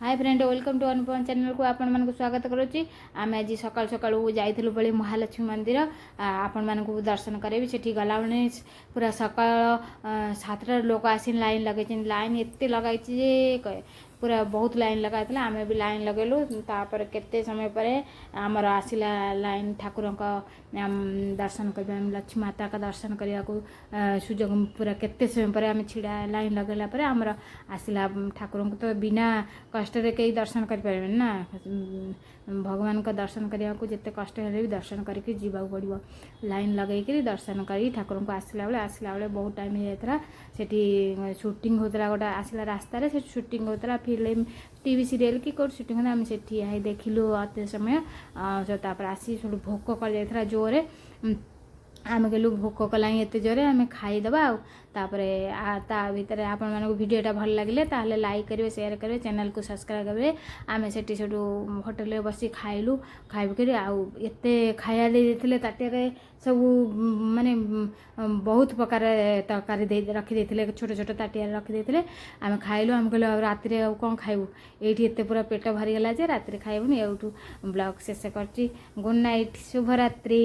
High friend, welcome to Anupama ଚ୍ୟାନେଲକୁ ଆପଣମାନଙ୍କୁ ସ୍ୱାଗତ କରୁଛି। ଆମେ ଆଜି ସକାଳୁ ସକାଳୁ ଯାଇଥିଲୁ ବଳି ମହାଲକ୍ଷ୍ମୀ ମନ୍ଦିର। ଆପଣମାନଙ୍କୁ ଦର୍ଶନ କରାଇବି। ସେଠି ଗଲାବେଳେ ପୁରା ସକାଳ 7ଟାରୁ ଲୋକ ଆସି ଲାଇନ୍ ଲଗେଇଛନ୍ତି। ଲାଇନ୍ ଏତେ ଲଗାଇଛି ଯେ ପୁରା ବହୁତ ଲାଇନ୍ ଲଗାଇଥିଲା। ଆମେ ବି ଲାଇନ୍ ଲଗେଇଲୁ। ତାପରେ କେତେ ସମୟ ପରେ ଆମର ଆସିଲା ଲାଇନ୍। ଠାକୁରଙ୍କ ଦର୍ଶନ କରିବା, ଲକ୍ଷ୍ମୀ ମାତାଙ୍କ ଦର୍ଶନ କରିବାକୁ ସୁଯୋଗ ପୁରା କେତେ ସମୟ ପରେ ଆମେ ଛିଡ଼ା ଲାଇନ୍ ଲଗାଇଲା ପରେ ଆମର ଆସିଲା। ଠାକୁରଙ୍କୁ ତ ବିନା କଷ୍ଟରେ କେହି ଦର୍ଶନ କରିପାରିବେନି ନା। ଭଗବାନଙ୍କ ଦର୍ଶନ କରିବାକୁ ଯେତେ କଷ୍ଟ ହେଲେ ବି ଦର୍ଶନ କରିକି ଯିବାକୁ ପଡ଼ିବ। ଲାଇନ୍ ଲଗେଇକିରି ଦର୍ଶନ କରି ଠାକୁରଙ୍କୁ ଆସିଲା ବେଳେ ବହୁତ ଟାଇମ୍ ହେଇଯାଇଥିଲା। ସେଠି ସୁଟିଂ ହେଉଥିଲା ଗୋଟେ। ଆସିଲା ରାସ୍ତାରେ ସେଠି ସୁଟିଂ ହେଉଥିଲା, ଫିଲ୍ମ, ଟିଭି ସିରିଏଲ୍ କି କେଉଁଠି ସୁଟିଂ ହେଉଥିଲା। ଆମେ ସେଠି ଠିଆ ହେଇ ଦେଖିଲୁ ଅତେ ସମୟ। ତାପରେ ଆସି ସେଠୁ ଭୋକ କରିଯାଇଥିଲା ଜୋରେ। ଆମେ କହିଲୁ, ଭୋକ କଲାଣି ଏତେ ଜୋରେ, ଆମେ ଖାଇଦେବା। ଆଉ ତାପରେ ତା ଭିତରେ ଆପଣମାନଙ୍କୁ ଭିଡ଼ିଓଟା ଭଲ ଲାଗିଲେ ତାହେଲେ ଲାଇକ୍ କରିବେ, ସେୟାର କରିବେ, ଚ୍ୟାନେଲକୁ ସବସ୍କ୍ରାଇବ୍ କରିବେ। ଆମେ ସେଠି ସେଠୁ ହୋଟେଲରେ ବସି ଖାଇଲୁ। ଖାଇବୁ କରି ଆଉ ଏତେ ଖାଇବା ଦେଇ ଦେଇଥିଲେ ତାଟିଆରେ ସବୁ, ମାନେ ବହୁତ ପ୍ରକାର ତରକାରୀ ଦେଇ ରଖିଦେଇଥିଲେ, ଛୋଟ ଛୋଟ ତାଟିଆରେ ରଖିଦେଇଥିଲେ। ଆମେ ଖାଇଲୁ। ଆମେ କହିଲୁ, ଆଉ ରାତିରେ ଆଉ କ'ଣ ଖାଇବୁ? ଏଇଠି ଏତେ ପୁରା ପେଟ ଭରିଗଲା ଯେ ରାତିରେ ଖାଇବୁନି। ଏଇଠୁ ବ୍ଲଗ୍ ଶେଷ କରୁଛି। ଗୁଡ୍ ନାଇଟ୍, ଶୁଭରାତ୍ରି।